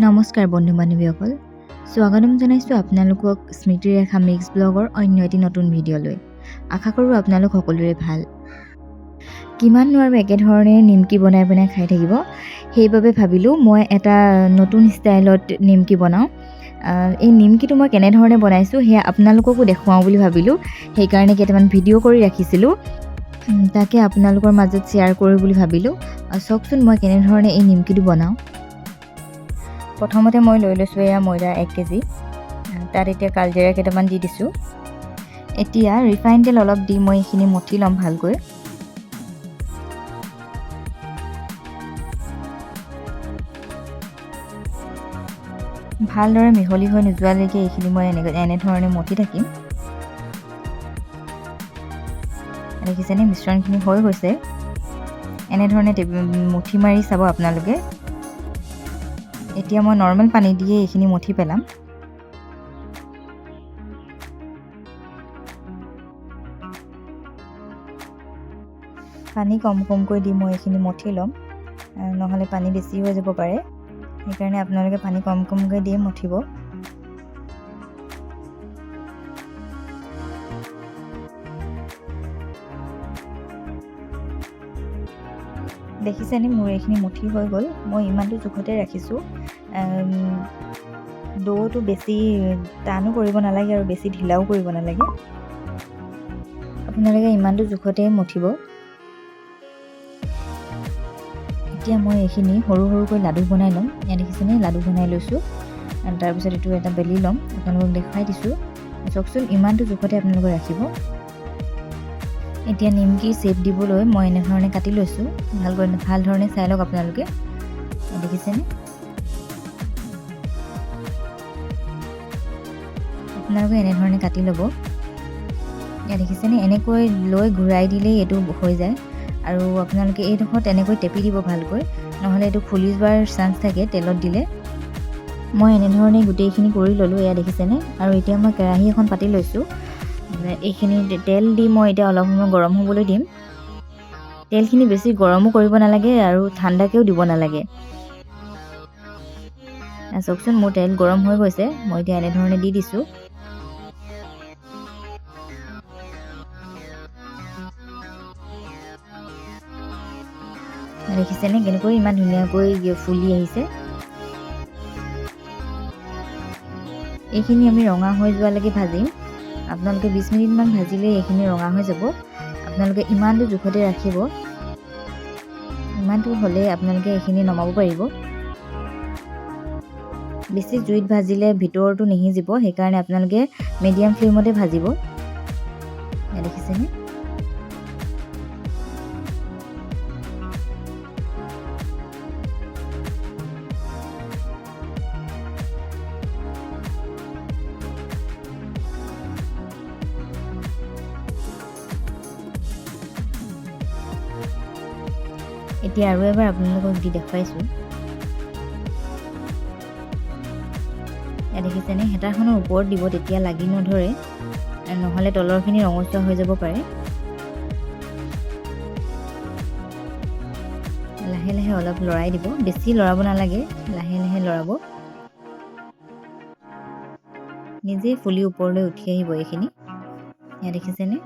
নমস্কাৰ বন্ধু বান্ধৱীসকল, স্বাগতম জনাইছোঁ আপোনালোকক স্মৃতিৰেখা মিক্স ব্লগৰ অন্য এটি নতুন ভিডিঅ'লৈ। আশা কৰোঁ আপোনালোক সকলোৰে ভাল। কিমাননো আৰু একেধৰণে নিমকি বনাই বনাই খাই থাকিব, সেইবাবে ভাবিলোঁ মই এটা নতুন ষ্টাইলত নিমকি বনাওঁ। এই নিমকিটো মই কেনেধৰণে বনাইছোঁ সেয়া আপোনালোককো দেখুৱাওঁ বুলি ভাবিলোঁ, সেইকাৰণে কেইটামান ভিডিঅ' কৰি ৰাখিছিলোঁ, তাকে আপোনালোকৰ মাজত শ্বেয়াৰ কৰোঁ বুলি ভাবিলোঁ। চাওকচোন মই কেনেধৰণে এই নিমকিটো বনাওঁ। প্ৰথমতে মই লৈ লৈছোঁ এয়া ময়দা 1 কেজি, তাত এতিয়া কালজিৰা কেইটামান দি দিছোঁ। এতিয়া ৰিফাইন তেল অলপ দি মই এইখিনি মঠি ল'ম ভালকৈ। ভালদৰে মিহলি হৈ নোযোৱালৈকে এইখিনি মই এনেধৰণে মঠি থাকিম। দেখিছেনে মিশ্ৰণখিনি হৈ গৈছে। এনেধৰণে মুঠি মাৰি চাব আপোনালোকে। এতিয়া মই নৰ্মেল পানী দিয়ে এইখিনি মঠি পেলাম। পানী কম কমকৈ দি মই এইখিনি মঠি ল'ম, নহ'লে পানী বেছি হৈ যাব পাৰে, সেইকাৰণে আপোনালোকে পানী কম কমকৈ দিয়ে মঠিব। দেখিছেনে মোৰ এইখিনি মুঠি হৈ গ'ল। মই ইমানটো জোখতে ৰাখিছোঁ। দৌটো বেছি টানো কৰিব নালাগে আৰু বেছি ঢিলাও কৰিব নালাগে, আপোনালোকে ইমানটো জোখতে মুঠিব। এতিয়া মই এইখিনি সৰু সৰুকৈ লাডু বনাই ল'ম। ইয়াত দেখিছেনে লাডু বনাই লৈছোঁ। তাৰপিছত এইটো এটা বেলি ল'ম, আপোনালোকক দেখুৱাই দিছোঁ। চাওকচোন ইমানটো জোখতে আপোনালোকে ৰাখিব। এতিয়া নিমকি শ্বেপ দিবলৈ মই এনেধৰণে কাটি লৈছোঁ। ভাল ধৰণে চাই লওক আপোনালোকে। দেখিছেনে আপোনালোকে এনেধৰণে কাটি ল'ব। ইয়াত দেখিছেনে এনেকৈ লৈ ঘূৰাই দিলেই এইটো হৈ যায়। আৰু আপোনালোকে এইডোখৰত এনেকৈ টেপি দিব ভালকৈ, নহ'লে এইটো ফুলি যোৱাৰ চান্স থাকে তেলত দিলে। মই এনেধৰণে গোটেইখিনি কৰি ল'লোঁ, এয়া দেখিছেনে। আৰু এতিয়া মই কেৰাহী এখন পাতি লৈছোঁ। এইখিনি তেল দি মই এতিয়া অলপ সময় গৰম হ'বলৈ দিম। তেলখিনি বেছি গৰমো কৰিব নালাগে আৰু ঠাণ্ডাকৈও দিব নালাগে। চাওকচোন মোৰ তেল গৰম হৈ গৈছে, মই এতিয়া এনেধৰণে দি দিছোঁ। দেখিছেনে কেনেকৈ ইমান ধুনীয়াকৈ ফুলি আহিছে। এইখিনি আমি ৰঙা হৈ যোৱালৈকে ভাজিম। আপোনালোকে 20 মিনিটমান ভাজিলে এইখিনি ৰঙা হৈ যাব। আপোনালোকে ইমানটো জোখতে ৰাখিব, ইমানটো হ'লে আপোনালোকে এইখিনি নমাব পাৰিব। বেছি জুইত ভাজিলে ভিতৰটো নিসিজিব, সেইকাৰণে আপোনালোকে মিডিয়াম ফ্লেমতে ভাজিব। দেখিছেনে এতিয়া আৰু এবাৰ আপোনালোকক দি দেখুৱাইছোঁ। এয়া দেখিছেনে হেতাখনৰ ওপৰত দিব, তেতিয়া লাগি নধৰে, নহ'লে তলৰখিনি ৰঙচুৱা হৈ যাব পাৰে। লাহে লাহে অলপ লৰাই দিব, বেছি লৰাব নালাগে, লাহে লাহে লৰাব। নিজেই ফুলি ওপৰলৈ উঠি আহিব এইখিনি। এয়া দেখিছেনে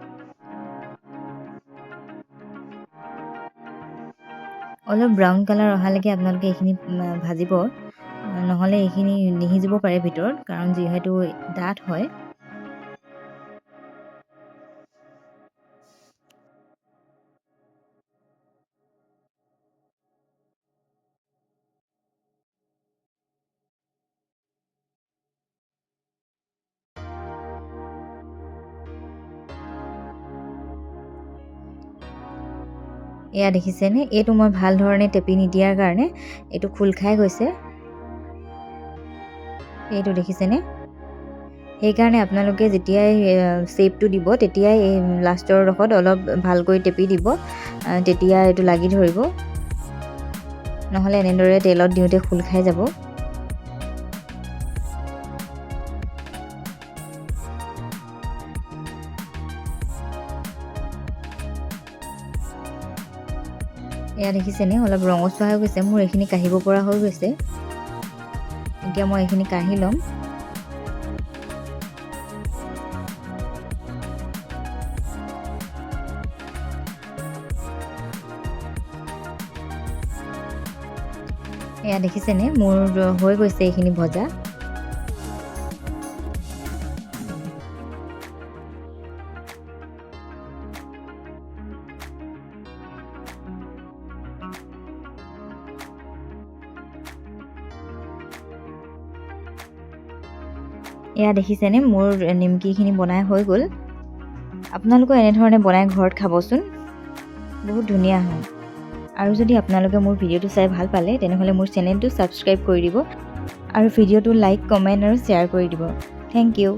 অলপ ব্ৰাউন কালাৰ অহালৈকে আপোনালোকে এইখিনি ভাজিব, নহ'লে এইখিনি নিসিজিব পাৰে ভিতৰত, কাৰণ যিহেতু ডাঠ হয়। এয়া দেখিছেনে এইটো মই ভাল ধৰণে টেপি নিদিয়াৰ কাৰণে এইটো খোল খাই গৈছে। এইটো দেখিছেনে, সেইকাৰণে আপোনালোকে যেতিয়াই শ্বেপটো দিব তেতিয়াই এই লাষ্টৰ ডোখৰত অলপ ভালকৈ টেপি দিব, তেতিয়া এইটো লাগি ধৰিব, নহ'লে এনেদৰে তেলত দিওঁতে খোল খাই যাব। এয়া দেখিছেনে অলপ ৰঙচুৱা হৈ গৈছে, মোৰ এইখিনি কাঢ়িব পৰা হৈ গৈছে। এতিয়া মই এইখিনি কাঢ়ি ল'ম। এয়া দেখিছেনে, মোৰ হৈ গৈছে এইখিনি ভজা। এয়া দেখিছেনে, মোৰ নিমকিখিনি বনাই হৈ গ'ল। আপোনালোকেও এনেধৰণে বনাই ঘৰত খাবচোন, বহুত ধুনীয়া হয়। আৰু যদি আপোনালোকে মোৰ ভিডিঅ'টো চাই ভাল পালে তেনেহ'লে মোৰ চেনেলটো ছাবস্ক্ৰাইব কৰি দিব আৰু ভিডিঅ'টো লাইক, কমেণ্ট আৰু শ্বেয়াৰ কৰি দিব। Thank you.